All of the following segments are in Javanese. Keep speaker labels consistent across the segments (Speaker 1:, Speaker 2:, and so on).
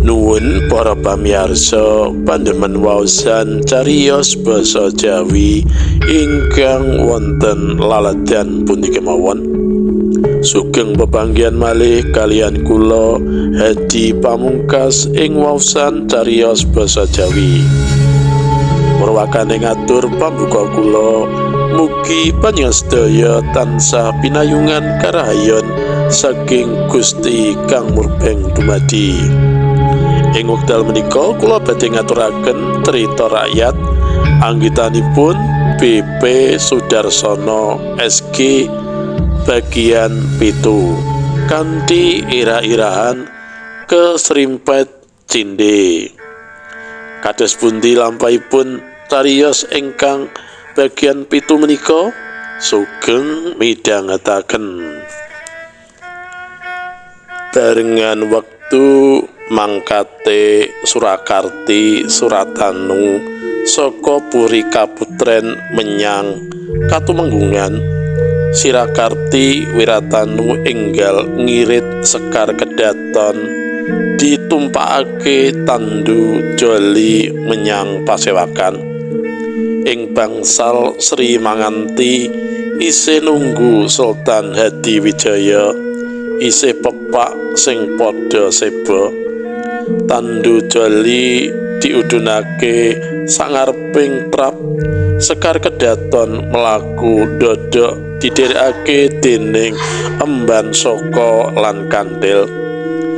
Speaker 1: Nuwun para pamirsa pandemen waosan cariyos basa Jawi ingkang wonten laladan pundi kemawon. Sugeng pepanggihan malih kaliyan kula Hadi Pamungkas ing waosan cariyos basa Jawi. Murwakane ngatur pambuka kula, mugi panjenengan sedaya tansah pinayungan karahayon saking Gusti kang murbeng dumadi. Ing wekdal menika kula badhe ngaturaken cerita rakyat anggitanipun BP Sudarsono SG bagian 7 kanthi ira-irahan Kesrimpet Cindhe. Kados pundi lampahipun cariyos ingkang bagian 7 menika? Sugeng midhangetaken. Barengan wektu mangkate Surakarti Suratanu saka Puri Kaputren menyang Katumenggungan, Sirakarti Wiratanu enggal ngirit Sekar Kedaton ditumpakake tandu joli menyang pasewakan. Ing bangsal Sri Manganti isih nunggu Sultan Hadiwijaya, isih pepak sing padha seba. Tandu joli diudunake sangareping trap. Sekar Kedaton mlaku ndodhok didherekake dening Emban Saka lan Kanthil.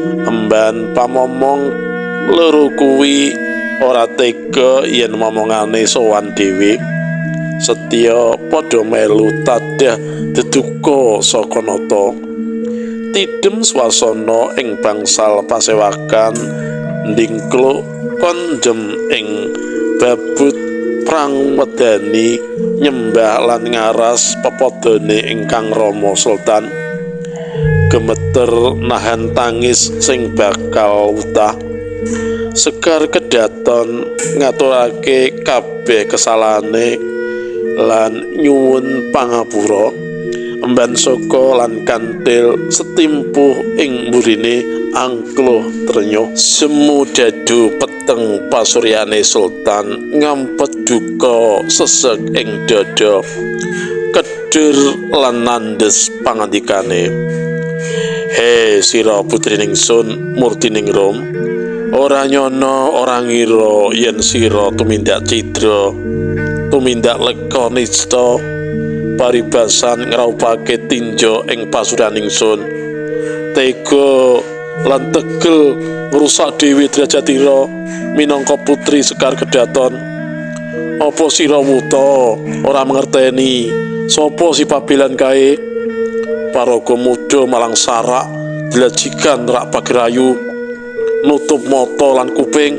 Speaker 1: Emban pamomong loro kuwi ora tega yen momongane sowan dhewe. Setya padha melu tadah deduka saka nata. Tidem swasana ing bangsal pasewakan ndingkluk konjem ing babut prang wedani nyembah lan ngaras pepadane ingkang Rama Sultan. Gemeter nahan tangis sing bakal wutah. Sekar Kedaton ngaturake kabeh kesalahane lan nyuwun pangapura. Emban Saka lan Kanthil setimpuh ing mburine angkluh trenyuh. Semu dadu peteng pasuryane Sultan ngampet duka sesek ing dada. Kedur lan nandes pangandikane. He sira putri ningsun murtining rum, ora nyono ora ngira yen sira tumindak cidra, tumindak leka nista, paribasan ngraupake tinja ing pasuryan ingsun. Tega lan tegel ngrusak dhewe drajatira minangka putri Sekar Kedaton. Apa sira wuta ora mangerteni sapa si Pabelan kae? Paraga muda malang sarak dilajikan rak pagerayu, nutup mata lan kuping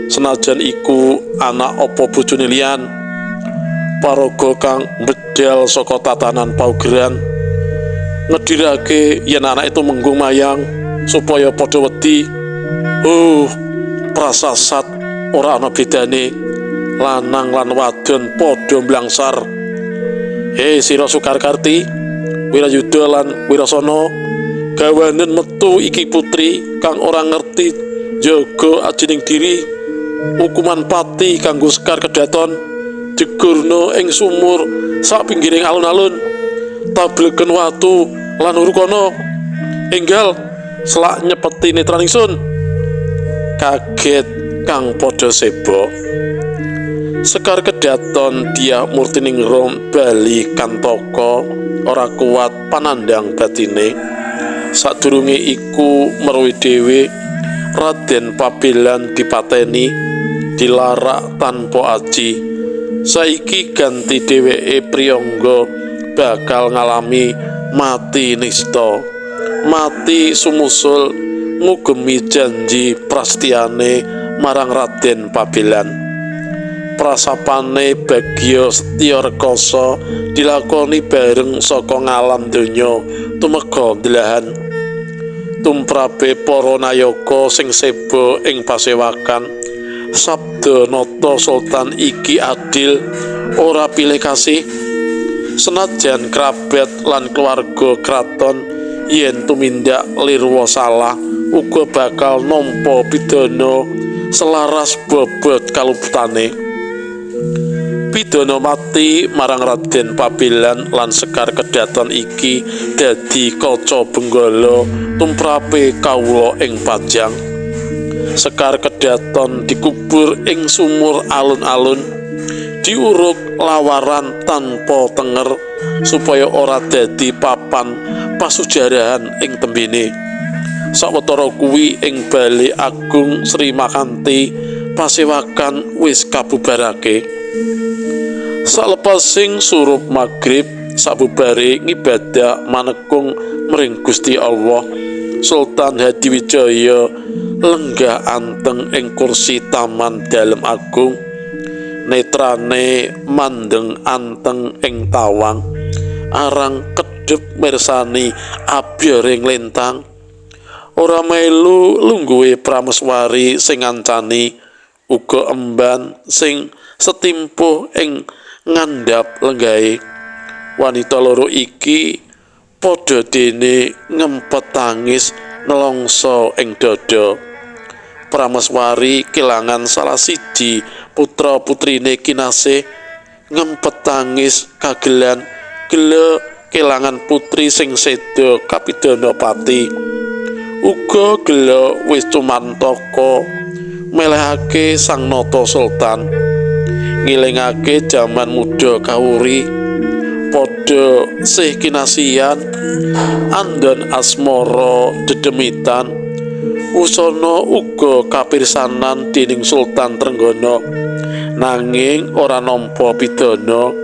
Speaker 1: senajan iku anak apa bojone liyan. Paraga kang bedal saka tatanan paugeran ngedirake yen anake tumenggung mayang supaya padha wedi. Prasasat ora ana bedane, lanang lan wadon padha mblangsar. He sira Sukarkarti, Wirayuda lan Wirasana, gawanen metu iki putri kang ora ngerti jaga ajining diri. Hukuman pati kanggo Sekar Kedaton, jegurna ing sumur sak pinggiring alun-alun, tableken watu lan urukana. Enggal selak nyepeti netran ingsun. Kaget kang padha seba. Sekar Kedaton dia murtiningrum bali kantaka ora kuat panandhang batine. Sadurunge iku meruhi dhewe Raden Pabelan dipateni, dilarak tanpa aji. Saiki ganti dheweke priyangga bakal ngalami mati nista, mati sumusul ngugemi janji prasetyane marang Raden Pabelan. Prasapane bagya setya rekasa dilakoni bareng saka ngalam donya tumeka ndelahan. Tumrape para nayaka sing seba ing pasewakan, sabda nata Sultan iki adil, ora pilih kasih. Senajan kerabat lan keluarga kraton yen tumindak lirwa salah uga bakal nampa pidana selaras bobot kaluputane. Pidana mati marang Raden Pabelan lan Sekar Kedaton iki dadi kaca benggala tumrape kawula ing Pajang. Sekar Kedaton dikubur ing sumur alun-alun, diuruk lawaran tanpa tenger supaya ora dadi papan pasujarahan ing tembene. Sawetara kuwi ing Bale Agung Sri Makanti pasewakan wis kabubarake. Salepasing surup magrib, sabubare ngibadah manekung mring Gusti Allah, Sultan Hadiwijaya lenggah anteng ing kursi taman Dalem Agung. Netrane mandeng anteng ing tawang, arang kedhep mirsani abyoring lintang. Ora melu lungguhe prameswari sing ngancani, uga emban sing setimpuh ing ngandhap lenggahe. Wanita loro iki padha dene ngempet tangis nelongso ing dada. Prameswari kelangan salah siji putra putrine kinasih, ngempet tangis kagelan gela kelangan putri sing seda kapidana pati. Uga gela wis tumantaka melehake sang nata sultan, ngilingake jaman muda kawuri. Padha sih kinasihan andon asmara dedemitan. Usana uga kapirsanan dening Sultan Trenggana, nanging ora nampa pidana,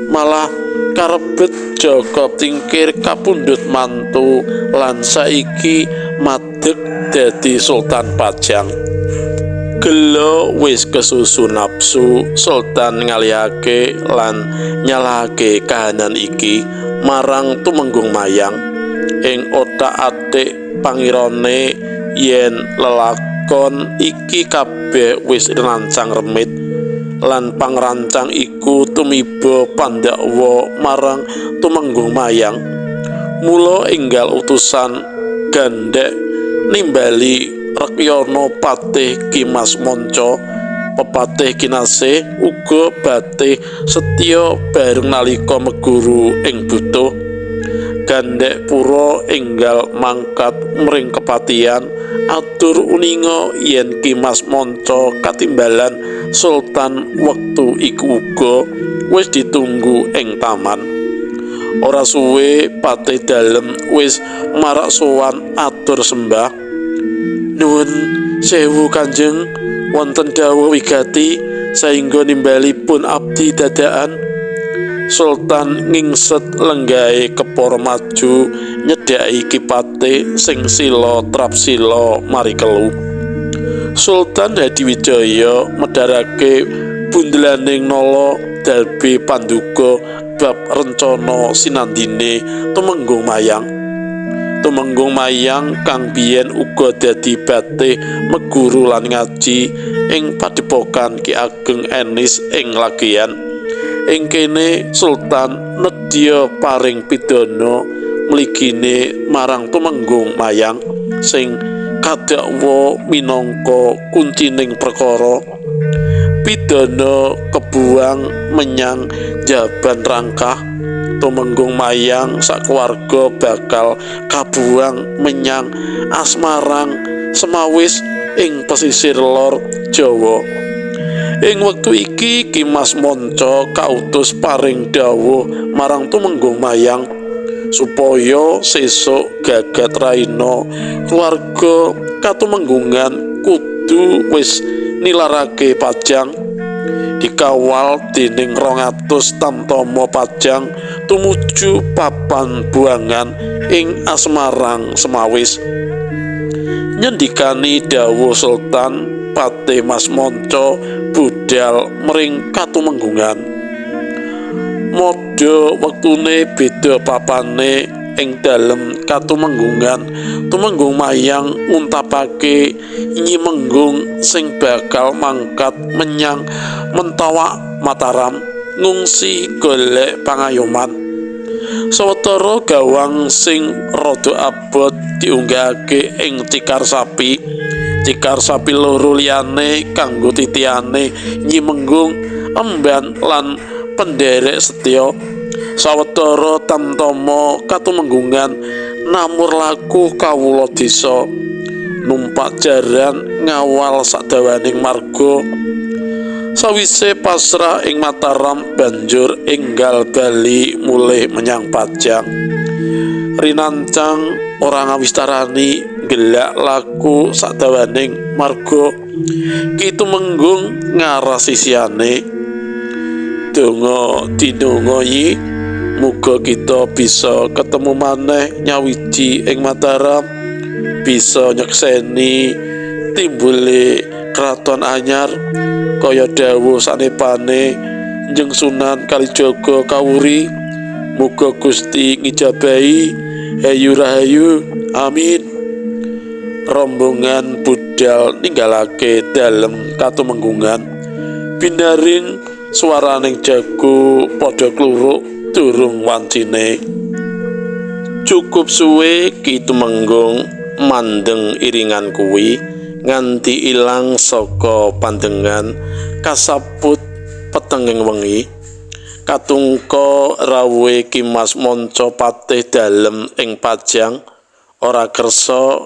Speaker 1: malah karebet Jaka Tingkir kapundhut mantu lan saiki madeg dadi Sultan Pajang. Gela wis kesusu nafsu, Sultan ngalihake lan nyalahake kahanan iki marang Tumenggung Mayang. Ing othak-atik pangirane yen lelakon iki kabeh wis rancang remit lan pangrancang iku tumiba pandakwa marang Tumenggung Mayang. Mula enggal utusan gandhek nimbali Rekyana Patih Ki Mas Manca, pepatih kinasih uga batih setya bareng nalika meguru ing butuh. Gandhek pura enggal mangkat mring kepatihan atur uninga yen Ki Mas Manca katimbalan sultan wektu iku uga wis ditunggu ing taman. Ora suwe patih dalem wis marak sowan atur sembah. Nuwun sewu Kanjeng, wonten dawuh wigati saengga nimbalipun abdi dadakan. Sultan ngingset lenggahe kepara maju nyedhaki Ki Patih sing sila trapsila marikelu. Sultan Hadiwijaya medharake bundelaning nala darbe panduka bab rencana sinandine Tumenggung Mayang. Tumenggung Mayang kang biyen uga dadi batih meguru lan ngaji ing padepokan Ki Ageng Enis ing Lageyan. Ing kene Sultan nedya paring pidana mligine marang Tumenggung Mayang sing kadakwa minangka kuncining perkara. Pidana kebuang menyang Jaban Rangkah. Tumenggung Mayang sakeluarga bakal kabuang menyang Asmarang Semawis ing pesisir lor Jawa. Ing wektu iki Ki Mas Manca kautus paring dawuh marang Tumenggung Mayang supaya sesuk gagat raina keluarga katumenggungan kudu wis nilarake Pajang, dikawal dening 200 tamtama Pajang tumuju papan buangan ing Asmarang Semawis. Nyendikani dawuh Sultan, Patih Mas Manca budal mring katumenggungan. Modho wektune beda papane ing dalem katumenggungan. Tumenggung Mayang nguntapake Nyi Menggung sing bakal mangkat menyang Mentawak Mataram ngungsi golek pangayoman. Sawetara gawang sing rada abot Diunggahake ing cikar sapi. Cikar sapi loro liyane kanggo titihane Nyi Menggung, emban lan penderek setya. Sawetara tamtama katumenggungan namur laku kawula desa numpak jaran ngawal sadawaning marga. Sawise pasrah ing Mataram banjur enggal bali mulih menyang Pajang. Rinancang ora ngawistarani gelak laku sadawaning marga. Ki Tumenggung ngaras sisihane. Donga dinonga yi, muga kita bisa ketemu maneh nyawiji ing Mataram, bisa nyekseni timbule kraton anyar kaya dawuh sanepane Njeng Sunan Kalijaga kawuri. Muga Gusti ngijabahi. Hayu rahayu, amin. Rombongan budal ninggalake dalem katumenggungan. Binaring swaraning jago padha kluruk durung wancine. Cukup suwe Ki Tumenggung mandeng iringan kuwi nganti ilang saka pandengan kasaput petenging wengi. Katungka rawuhe Ki Mas Manca patih dalem ing Pajang ora kersa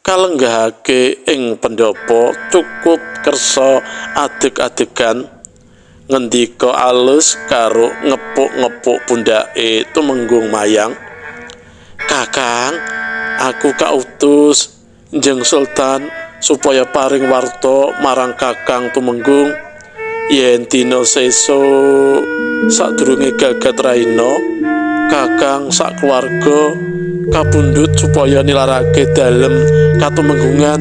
Speaker 1: kalenggahake ing pendhapa, cukup kersa adeg-adegan ngendika alus karo ngepuk-ngepuk pundhake Tumenggung Mayang. Kakang, aku kautus Njeng Sultan supaya paring warta marang Kakang Tumenggung yen dina sesuk sadurunge gagat raina Kakang sakeluarga kapundhut supaya nilarake dalem katumenggungan.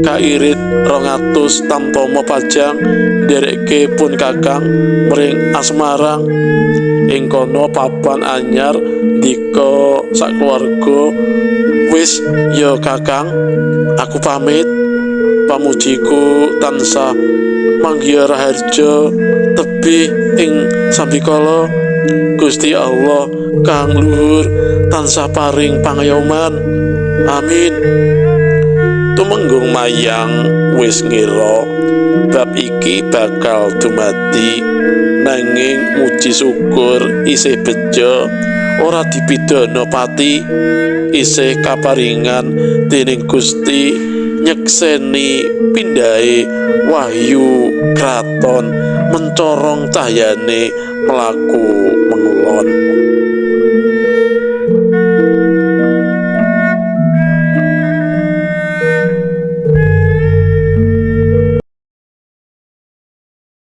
Speaker 1: Kairit 200 tamtama Pajang nderekke pun Kakang mring Asmarang. Ing kono papan anyar ndika sakeluarga. Wis ya Kakang, aku pamit. Pamujiku tansah manggiya raharja tebih ing sambikala. Gusti Allah kang luhur tansah paring pangayoman. Amin. Tumenggung Mayang wis ngira bab iki bakal dumadi, nanging muji syukur isih bejo ora dipidana pati, isih kaparingan dening Gusti nyekseni pindhahe wahyu kraton mencorong cahyane mlaku mengulon.